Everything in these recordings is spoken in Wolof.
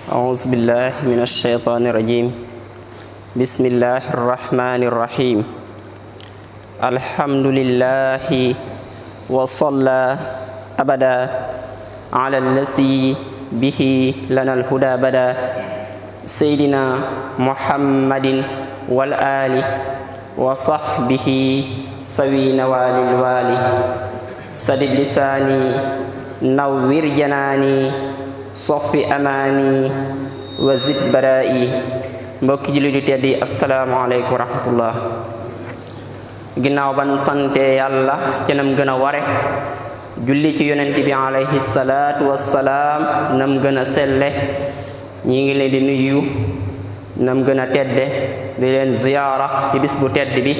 أعوذ بالله من الشيطان الرجيم بسم الله الرحمن الرحيم الحمد لله وصلى أبدا على الذي به لنا الهدى بدا سيدنا محمد والآل وصحبه سوي نوال الوالي سدد لساني نوّر جناني صفي أماني وزد برائي mbokki jullit yu tedd yi asalaamaaleykum wa rahmatullah ginnaaw ban sante yàlla ci nam gën a ware julli ci yonent bi alayhi salaatu wassalaam nam gën a selle ñi ngi leen di nuyu nam gën a tedde di leen ziyaara ci bis bu tedd bi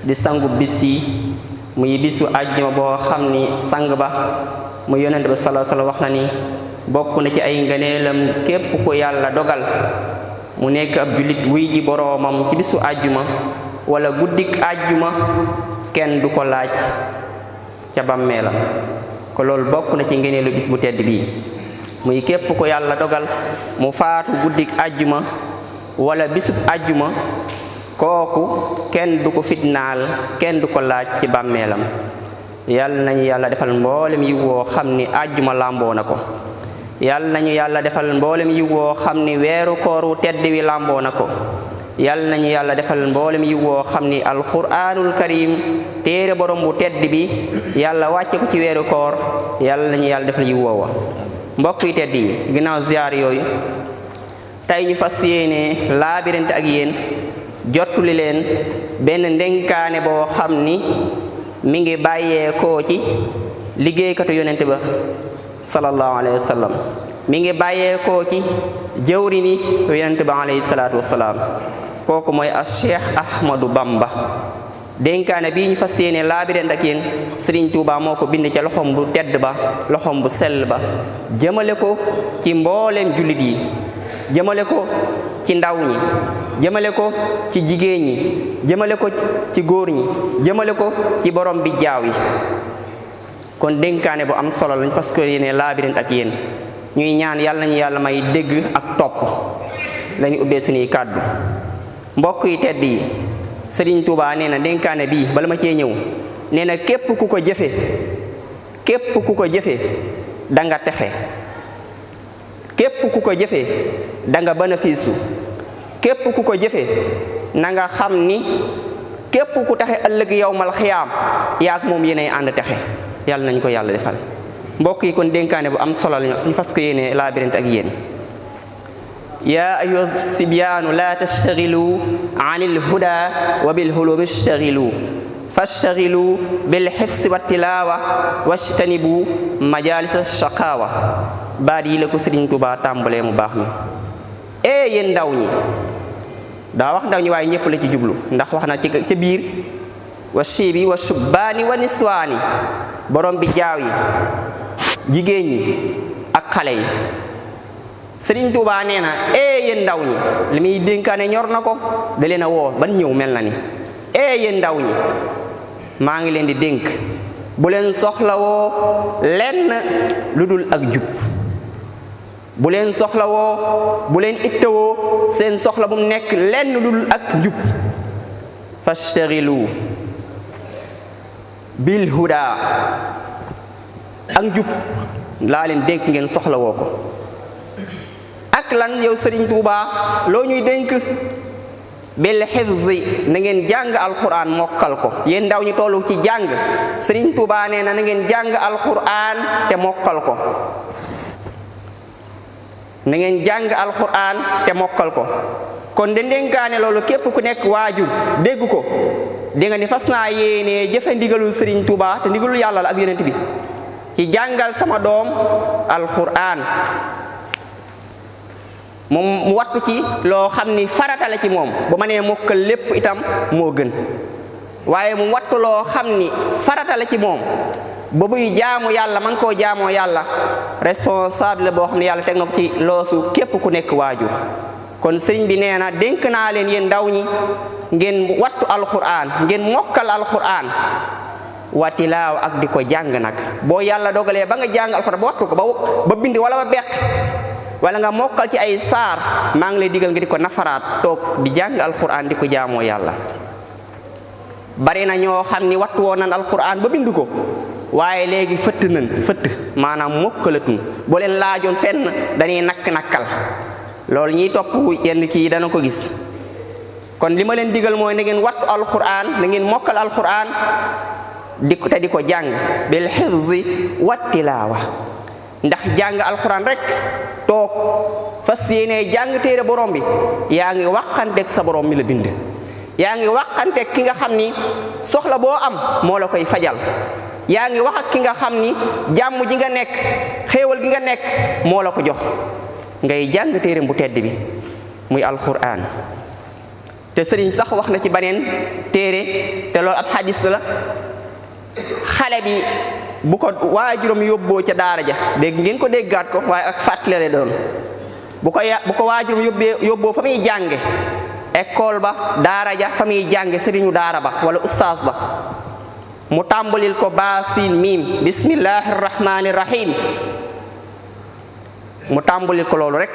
di sangu bis yi muy bisu àjjuma boo xam ni sang ba mu yonent bi sallallahu alayhi wasallam wax na ni bokk na ci ay ngëneelam képp ku yàlla dogal mu nekk ab jullit wuy ji boroomam ci bisu àjjuma wala guddik àjjuma kenn du ko laaj ca bàmmeelam ko loolu bokk na ci ngëneelu bis bu tedd bii muy képp ku yàlla dogal mu faatu guddik àjjuma wala bisub àjjuma kooku kenn du ko fitnaal kenn du ko laaj ci bàmmeelam yàlla nañu yàlla defal mboolem yi woo xam ni àjjuma làmboo na ko yàlla nañu yàlla defal mboolem yi woo xam ni weeru kooru tedd wi làmboo na ko yàlla nañu yàlla defal mboolem yi woo xam ni alquraanul karim téere borom bu tedd bi yàlla wàcce ko ci weeru koor yàlla nañu yàlla defal yi woowa mbokk yi tedd yi ginnaaw ziyaar yooyu tey ñu fas yéene laabirante ak yéen jottuli leen benn ndenkaane boo xam ni mi ngi bàyyeekoo ci liggéeykatu yonente ba sallallahu alayhi wa sallam mi ngi bàyyeekoo ci jëwri ni yonente ba alayhi salaatu wasalaam kooku mooy a Cheikh Ahmadou Bamba dénkaane bii ñu fas yéene laabirante ak yéen Sëriñ Tuubaa moo ko bind ca loxom bu tedd ba loxom bu sell ba jëmale ko ci mbooleem jullit yi jëmale ko ci ndaw ñi jëmale ko ci jigéen ñi jëmale ko ci góor ñi jëmale ko ci borom bi jaaw yi kon dénkaane bu am solo lañ fas ko yéene laabirante ak yéen ñuy ñaan yàlla nañu yàlla may dégg ak topp lañu ubbee suñuy kàddu mbokk yi tedd yi Sëriñ Tuubaa nee na dénkaane bii bala ma cee ñëw nee na képp ku ko jëfe da nga texe képp ku ko jëfe da nga bénéfice képp ku ko jëfe na nga xam ni képp ku taxe ëllëg yawmal xiyaam yaak moom yéenay ànd texe yàlla nañu ko yàlla defal mbokk yi kon dénkaane bu am solo la ñu fas ko yéene laabirante ak yéen yaa ayyuha sibyaanu laa tastaxilu an il huda wa bil hulumi istaxilu fastaxilu bil xifsi wa tilaawa wajtanibu majalisa shaqaawa baat yi la ko Sëriñ Tuubaa tàmbalee mu baax mi yéen ndaw ñi daa wax ndaw ñi waaye ñëpp la ci jublu ndax wax na ca biir wa shiibi wa shubbaani wa niswaani borom bi jaaw yi jigéen ñi ak xale yi Sëriñ Tuubaa nee na yéen ndaw ñi li muy dénkaane ñor na ko da leen a woo ban ñëw mel na ni yéen ndaw ñi maa ngi leen di dénk bu leen soxlawoo lenn lu dul ak jub bu leen soxlawoo bu leen ittawoo seen soxla bu mu nekk lenn lu dul ak njub fastaxilu bil huda ak njub laa leen dénk ngeen soxlawoo ko ak lan yow Sëriñ Tuubaa loo ñuy dénk bil xifzi na ngeen jàng alquran mokkal ko yéen ndaw ñi tollu ci jàng Sëriñ Tuubaa nee na ngeen jàng alquran te mokkal ko na ngeen jàng alquran te mokkal ko kon de dénkaane loolu képp ku nekk waajur dégg ko di nga ni fas naa yéene jëfe ndigalul Sëriñ Tuubaa te ndigalul yàlla la ak yonent bi ci jàngal sama doom alquran moom mu wattu ci loo xam ni farata la ci moom bu ma nee mokkal lépp itam moo gën waaye mu wattu loo xam ni farata la ci moom ba buy jaamu yàlla man koo jaamoo yàlla responsable boo xam ne yàlla teg na ko ci loosu képp ku nekk waajur kon sëriñ bi nee na dénk naa leen yéen ndaw ñi ngeen wattu alquran ngeen mokkal alquran wa tilaawa ak di ko jàng nag boo yàlla dogalee ba nga jàng alquran ba wattu ko ba bind wala ba beq wala nga mokkal ci ay saar maa ngi lay digal nga di ko nafaraat toog di jàng alquran di ko jaamoo yàlla. bari na ñoo xam ni wattu woon nañ alquran ba bind ko waaye léegi fëtt maanaam mokkalatun boo leen laajoon fenn dañuy nakk-nakkal loolu ñiy topp yenn kii dana ko gis. kon li ma leen digal mooy na ngeen wattu alquran na ngeen mokkal alquran te di ko jàng bil hifzi wat tilaawa ndax jàng alquran rek toog fas yéenee jàng téere borom bi yaa ngi waxanteeg sa borom mi la bind. yaa ngi waxanteeg ki nga xam ni soxla boo am moo la koy fajal. yaa ngi wax ak ki nga xam ni jàmm ji nga nekk xéewal gi nga nekk moo la ko jox ngay jàng téere bu tedd bi muy alquran. te sëriñ sax wax na ci beneen téere te loolu ab xadis la xale bi bu ko waajuram yóbboo ca daara ja dégg ngeen ko déggaat ko waaye ak fàttalale doon bu ko waajuram yóbboo fa muy jànge école ba daara ja fa muy jànge sëriñu daara ba wala ustaas ba mu tàmbalil ko baasin miim bismillahi rahmani rahim mu tàmbalil ko loolu rek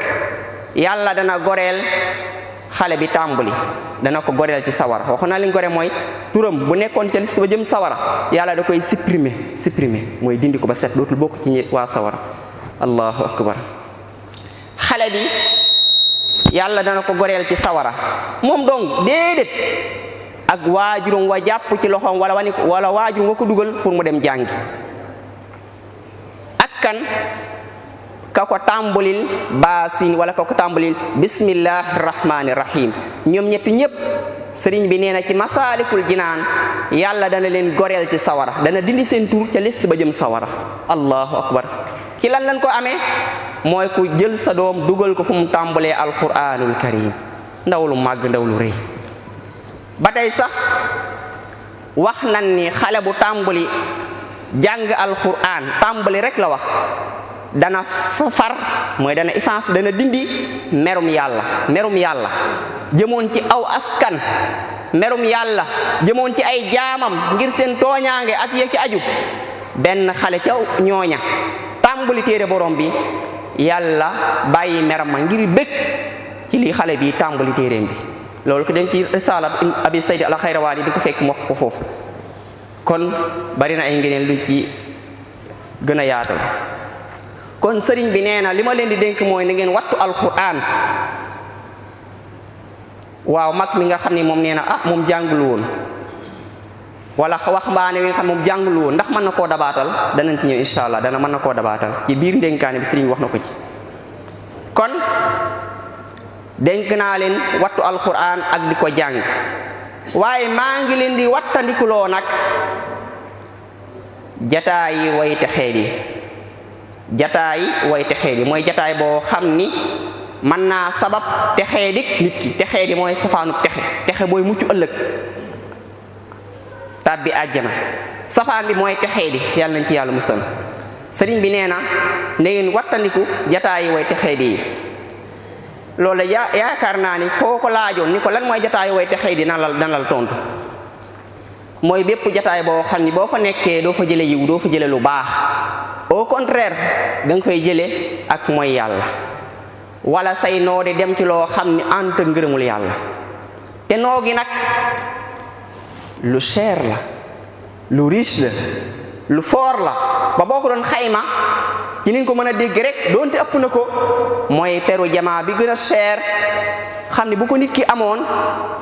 yàlla dana goreel xale bi tàmbali dana ko goreel ci sawara waxoon naa li gore mooy turam bu nekkoon ca liste ba jëm sawara yàlla da koy supprimer mooy dindi ko ba set dootul bokk ci ñi waa sawara. allahu akbar. xale bi yàlla dana ko goreel ci sawara moom dong déedéet ak waajurum wa jàpp ci loxoom wala waajurum wa ko dugal pour mu dem jàngi. ak kan ka ko tàmbalil baasin wala ka ko tàmbalil bismillahi rahmani rahim ñoom ñëpp sëriñ bi nee na ci masaalikul jinaan yàlla dana leen goreel ci sawara dana dindi seen tur ca liste ba jëm sawara. allahu akbar. ci lan lañ ko amee mooy ku jël sa doom dugal ko fu mu tàmbalee alquranul karim ndaw lu màgg ndaw lu rëy. ba tey sax wax nan ni xale bu tàmbali jàng alquran tàmbali rek la wax dana far mooy dana effacer dana dindi merum yàlla jëmoon ci aw askan merum yàlla jëmoon ci ay jaamam ngir seen tooñaange ak yee ci aju. benn xale ca ñooña tàmbali téere borom bi yàlla bàyyi meram ma ngir bëgg ci li xale bi tàmbali téereem bi. loolu ko dem ci risaala abi sayd al xayrawaani di ko fekk mu wax ko foofu. kon bari na ay ngeneen luñ ci gën a yaatal. kon sëriñ bi nee na li ma leen di dénk mooy na ngeen wattu alquran. waaw mag mi nga xam ne moom nee na moom jàngul woon wala waxambaane wi nga xam ne moom jàngul woon ndax mën na koo dabaatal danañ ci ñëw incha allah mën na koo dabaatal ci biir ndénkaane bi sëriñ bi wax na ko ci. kon dénk naa leen wattu alquran ak di ko jàng waaye maa ngi leen di wattandikuloo nag jataayi way texee di mooy jataay boo xam ni mën naa sabab texee dik nit ki texee di mooy safaanu texe booy mucc ëllëg tàbbi àjjana. safaan bi mooy texee di yàlla nañ ci yàlla musal. sëriñ bi nee na ngeen wattandiku jataayi way texee di yi. loolu yaakaar naa ni koo ko laajoon ni ko lan mooy jataayi way texee di dana la tontu mooy bépp jataay boo xam ni boo fa nekkee doo fa jële yiw doo fa jële lu baax. au contraire da nga koy jële ak mooy yàlla wala say noo di dem ci loo xam ni ànd ak ngërëmul yàlla. te noo gi nag lu cher la lu riche la lu fort la ba boo ko doon xayma ci niñ ko mën a dégg rek doonte ëpp na ko mooy peru jamaa bi gën a cher xam ni bu ko nit ki amoon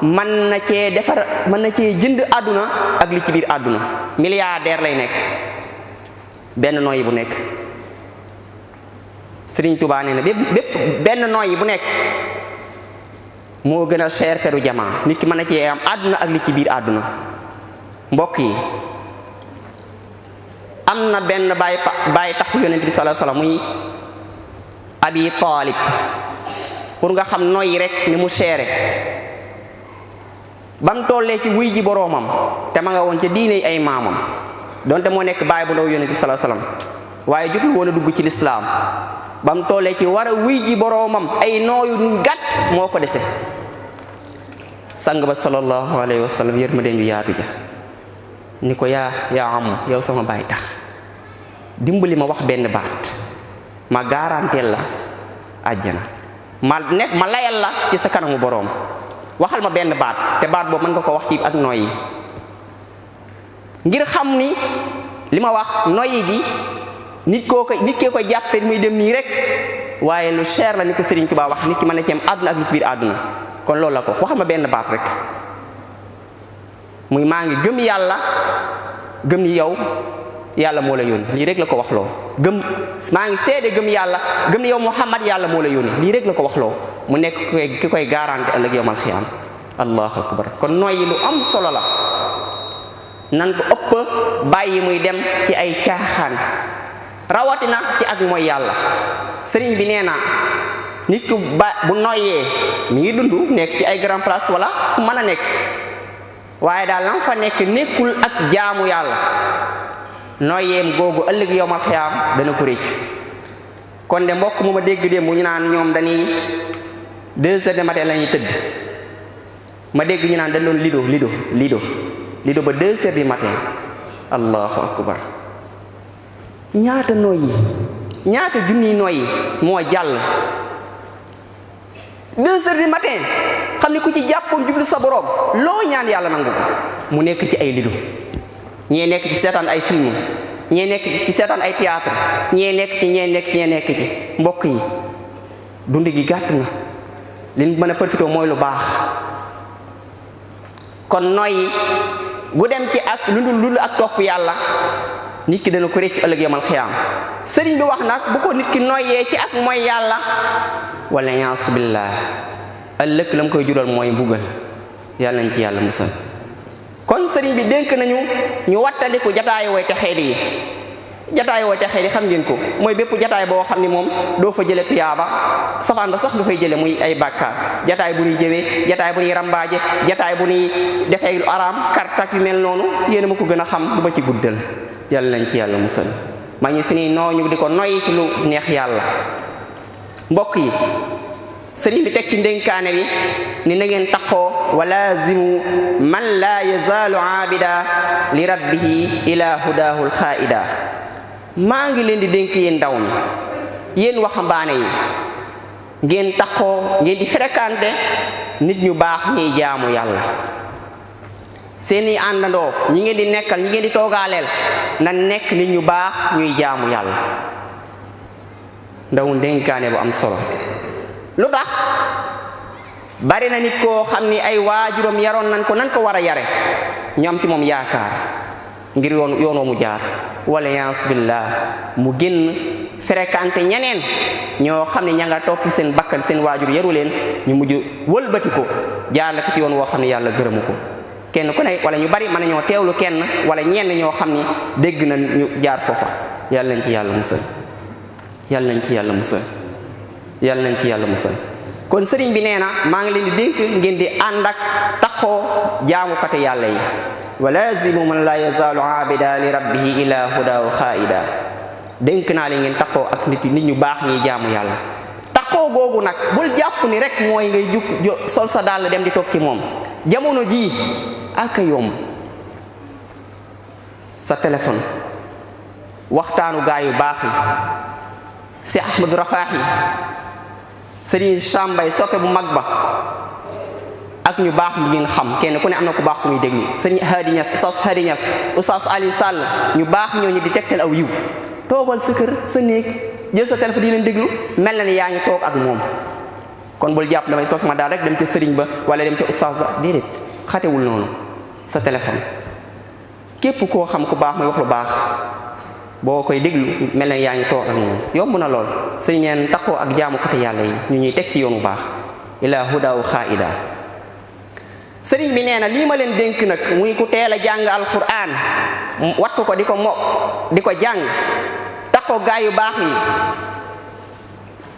mën na cee jënd àdduna ak li ci biir àdduna. milliardaire lay nekk benn nooyi bu nekk. Sëriñ Tuubaa nee na bépp benn nooyi bu nekk moo gën a cher peru jamaa nit ki mën na cee am àdduna ak li ci biir àdduna. mbokk yi am na benn baay tax yonent bi sallallahu alayhi wasallam muy Abi Taalib pour nga xam nooyi rek ni mu seere bam tollee ci wuy ji boroomam te ma nga woon ca diine ay maamam donte moo nekk baay bu ndaw yonent bi sallallahu alayhi wasallam waaye jotul woon a dugg ci lislaam bam tollee ci war a wuy ji boroomam ay nooyu gàtt moo ko dese. sang ba sallallahu alayhi wasallam yërmande ju yaatu ja ni ko yaa am yow sama baay tax dimbali ma wax benn baat ma garanteel la àjjana ma layal la ci sa kanamu boroom waxal ma benn baat te baat boobu mën nga ko wax ci ak noyyi ngir xam ni li ma wax noyyi gi nit kee koy jàppe muy dem nii rek waaye lu cher la ni ko Sëriñ Tuubaa wax nit ki mën na ci am àdduna ak li ci biir àdduna kon loolu la ko waxal ma benn baat rek muy maa ngi gëm yàlla gëm ni yow yàlla moo la yónni lii rek la ko wax loo maa ngi seede gëm yàlla gëm ni yow Muhammad yàlla moo la yónni lii rek la ko wax loo mu nekk ki koy garanti ëllëg yawmal xiyaam allahu akbar kon noyyi lu am solo la nan ko ëpp bàyyi muy dem ci ay caaxaan rawatina ci ak mooy yàlla sëriñ bi nee na nit ku bu noyyee mi ngi dund nekk ci ay grand place wala fu mën a nekk waaye daal lam fa nekk nekkul ak jaamu yàlla noyyeem googu ëllëg yawmal xiyaam dana ko réccu kon de mbokk mu ma dégg de mu ñu naan ñoom dañuy 2 heures du matin la ñuy tëdd ma dégg ñu naan dañ doon lido ba 2 heures du matin allahu akbar ñaata noyyi ñaata junniy noyyi moo jàll 2 heures du matin xam ni ku ci jàppoon jublu sa borom loo ñaan yàlla nangu ko mu nekk ci ay lido ñee nekk ci seetaan ay film ñee nekk ci seetaan ay théâtre ñee nekk ci mbokk yi dund gi gàtt na li mën a profité mooy lu baax kon noyyi gu dem ci ak lu dul ak topp yàlla nit ki dana ko réccu ëllëg yamal xiyaam sëriñ bi wax nag bu ko nit ki noyyee ci ak mooy yàlla wala yaasu billah ëllëg la mu koy jural mooy mbugal yàlla nañ ci yàlla musal kon sëriñ bi dénk nañu ñu wattandiku jataayu way texee di yi jataay woo texee di xam ngeen ko mooy bépp jataay boo xam ni moom doo fa jële tuyaaba safaan ba sax nga fay jële muy ay bàkkaar jataay bu ñuy jëwee jataay bu ñuy rambaaje jataay bu ñuy defee lu araam kartak yu mel noonu yéen a ma ko gën a xam du ma ci guddal yàlla nañ ci yàlla musal ma ñu suñuy nooñu di ko noyyi ci lu neex yàlla mbokk yi sëriñ bi teg ci ndénkaane bi ni na ngeen taqoo wa laazimu man laa yazaalu aabida li rabbihi ila hudaahu alxaa'ida maa ngi leen di dénk yéen ndaw ñi yéen waxambaane yi ngeen taqoo ngeen di fréquenté nit ñu baax ñiy jaamu yàlla seeni àndandoo ñi ngeen di nekkal ñi ngeen di toogaaleel na nekk nit ñu baax ñuy jaamu yàlla ndaw ndénkaane bu am solo lu tax bari na nit koo xam ni ay waajuram yaroon nañ ko nan ko war a yare ñu am ci moom yaakaar ngir yoon wa mu jaar wala yaas billah mu génn fréquenté ñeneen ñoo xam ne ña nga topp seen bakkan seen waajur yaru leen ñu mujj wëlbati ko jaarale ko ci yoon woo xam ne yàlla gërëmu ko kenn ku ne wala ñu bari mën nañoo teewlu kenn wala ñenn ñoo xam ni dégg na ñu jaar foofa yàlla nañ ci yàlla musal yàlla nañ ci yàlla musal yàlla nañ ci yàlla musal kon sëriñ bi nee na maa ngi leen di dénk ngeen di ànd ak taqoo jaamukate yàlla yi wa laazimu man laa yazaalu aabida li rabbihi ila hudahu xaa'ida dénk naa leen ngeen taqoo ak nit ñu baax ñiy jaamu yàlla taqoo googu nag bul jàpp ni rek mooy ngay jug sol sa dàll dem di toog ci moom jamono jii ak yomb sa téléphone waxtaanu gaa yu baax yi si Ahmadu Rafaahi sëriñ Sambay soppe bu mag ba ak ñu baax ñu ngeen xam kenn ku ne am na ku baax ku muy déglu sëriñ Hadi Niass Oustaz Hadi Niass Oustaz Ali Sall ñu baax ñooñu di tegtal aw yiw toogal sa kër sa néeg jël sa téléphone di leen déglu mel na ni yaa ngi toog ak moom kon bul jàpp damay sos ma daal rek dem ca sëriñ ba wala dem ca oustaz ba déedéet xatewul noonu sa téléphone képp koo xam ku baax muy wax lu baax boo koy déglu mel na yaa ngi toog ak moom yomb na lool sëriñ neen taxoo ak jaamu côté yàlla yi ñu ñuy teg ci yoonu baax ila hudaw xaa'ida sëriñ bi nee na lii ma leen dénk nag muy ku teel a jàng alquran wattu ko di ko di ko jàng taxoo gaa yu baax yi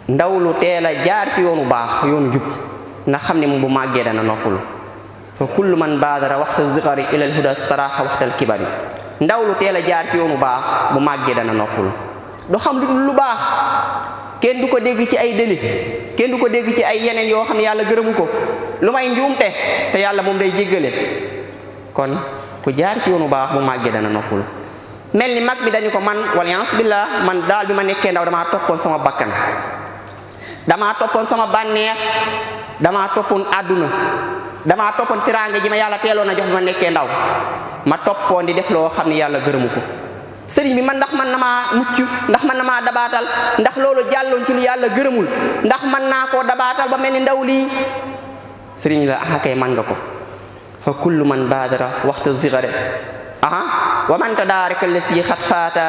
ndaw lu teel a jaar ci yoonu baax yoonu jub na xam ne moom bu màggee dana noppalu fa kullu man baadara waxta zikari ila al huda staraha waxta al kibari ndaw lu teel a jaar ci yoonu baax bu màggee dana noppalu du xam lu baax kenn du ko dégg ci ay deli kenn du ko dégg ci ay yeneen yoo xam ne yàlla gërëmu ko lu may njuumte te yàlla moom day jéggale kon ku jaar ci yoonu baax bu màggee dana noppalu mel ni mag bi dañu ko man wala billah man daal bi ma nekkee ndaw damaa toppoon sama bakkan damaa toppoon sama bànneex damaa toppoon àdduna damaa toppoon tiraange ji ma yàlla teeloon a jox bi ma nekkee ndaw ma toppoon di def loo xam ne yàlla gërëmu ko sëriñ bi man ndax man na maa mucc ndax man na maa dabaatal ndax loolu jàlloon ci lu yàlla gërëmul ndax man naa koo dabaatal ba mel ni ndaw lii sëriñ la aha kay man nga ko fa kullu man baadara waxta zigare aha wa man tadaaraka lasi xat faata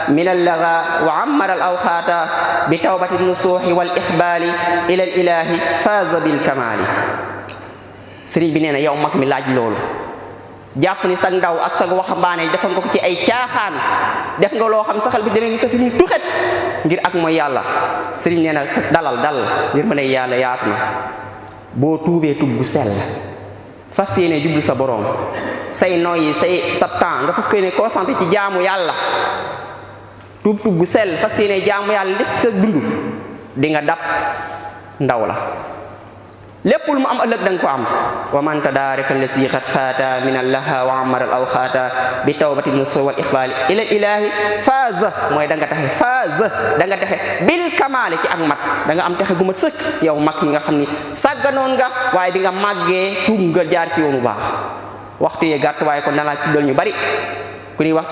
min allaga wa ammara al awxaata bi tawbati nusuuxi wal ixbaali ila al ilahi faaza bil kamaali sëriñ bi nee na yow mag mi laaj loolu jàpp ni sag ndaw ak sag waxambaane defal nga ko ci ay caaxaan def nga loo xam saxal bi demee ngi sa fi mu tuxet ngir ak mooy yàlla sëriñ nee na dalal ngir mën a yàlla yaatu na boo tuubee tub bu sell fas yéene jublu sa boroom say noyyi say sa temps nga fas ko yéene concentré ci jaamu yàlla tub bu sell fas yéene jaamu yàlla des sa dund di nga dab ndaw la lépp lu mu am ëllëg danga ko am wa man tadaaraka lasi xat faata min allaha wa amara al awxaata bi tawbati nusu wal ixbaali ila ilahi faaza mooy da nga taxe faaza da nga taxe bil kamaali ci ak mat da nga am taxe gu mat sëkk yow mag mi nga xam ni sàgganoon nga waaye bi nga màggee tuub nga jaar ci yoonu baax waxtu yee gàtt waaye kon danaa tuddal ñu bari ku ñuy wax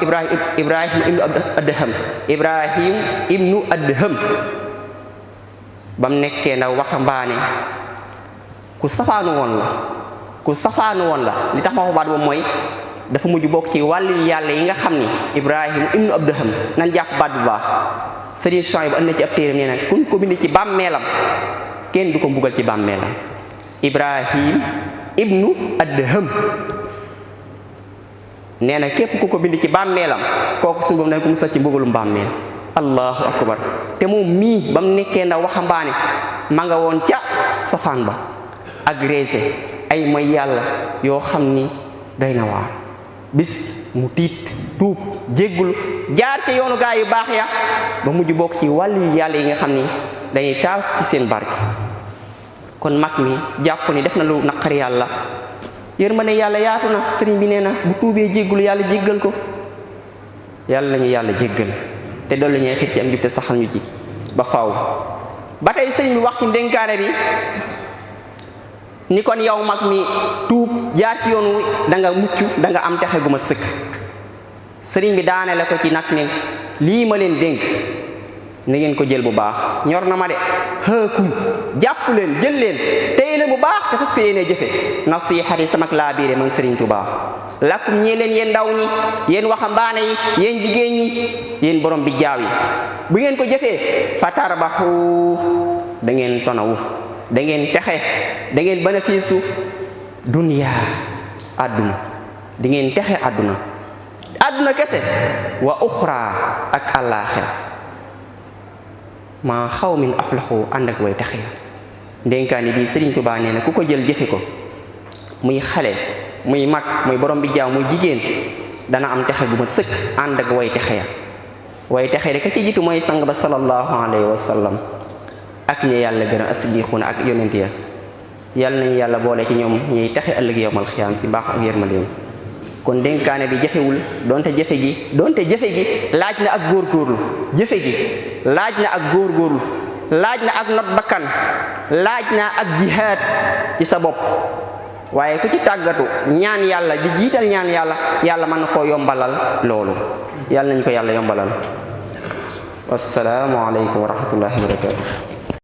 ibrahim ibnu adham bam nekkee ndaw waxambaane ku safaanu woon la li tax ma wax baat boobu mooy dafa mujj bokk ci wàllu yàlla yi nga xam ni ibrahim ibnu abdaham nan jàpp baat bu baax sëriñ Chouaïb bu ënd na ci ab téeram nee na kuñ ko bind ci bàmmeelam kenn du ko mbugal ci bàmmeelam ibrahim ibnu adham nee na képp ku ko bind ci bàmmeelam kooku suñu boobu nañ ko musal ci mbugalum bàmmeel allahu akbar te moom mii ba mu nekkee ndaw waxambaane ma nga woon ca safaan ba agressé ay mooy yàlla yoo xam ni doy na waar bis mu tiit tuub jéggulu jaar ca yoonu gaa yu baax ya ba mujj bokk ci wàllu yàlla yi nga xam ni dañuy taas ci seen barke kon mag mi jàpp ni def na lu naqari yàlla yërmande yàlla yaatu na sëriñ bi nee na bu tuubee jéggulu yàlla jéggal ko yàlla lañu yàlla jéggal te doolu ñuy xiir ci am jub te saxal ñu ci ba faaw ba tey sëriñ bi wax ci ndénkaane bi ni kon yow mag mi tuub jaar ci yoonu da nga mucc da nga am texe gu mat sëkk sëriñ bi daane la ko ci nag ne lii ma leen dénk na ngeen ko jël bu baax ñor na ma de xëekum jàpp leen jël leen téye leen bu baax te fas ko yéenee jëfe nasiihati samak laa biire man sëriñ Tuubaa lakkum ñee leen yéen ndaw ñi yéen waxambaane yi yéen jigéen ñi yéen borom bi jaaw yi bu ngeen ko jëfee fa tarbaxu da ngeen tonawu da ngeen texe da ngeen bénéfice dunya àdduna di ngeen texe àdduna kese wa uxra ak àllaaxira maa xaw min aflaxu ànd ak way texe ndénkaani bii Sëriñ Tuubaa nee na ku ko jël jëfe ko muy xale muy mag muy borom bi jaaw muy jigéen dana am texe bu ma sëkk ànd ak way texe ya way texe rek ka ci jiitu mooy sang ba sallallahu alayhi wa sallam ak ñi yàlla gën a asdiquuna ak yonent ya yàlla nañu yàlla boole ci ñoom ñuy texe ëllëg yawmal xiyaam ci baax ak yërmandeem kon dénkaane bi jafewul donte jëfe gi laaj na ak góorgóorlu jëfe gi laaj na ak góorgóorlu laaj na ak not bakkan laaj na ak jihaad ci sa bopp waaye ku ci tàggatu ñaan yàlla di jiital ñaan yàlla mën na koo yombalal loolu yàlla nañu ko yàlla yombalal wassalaamu aleykum wa rahmatullahi wa barakatuh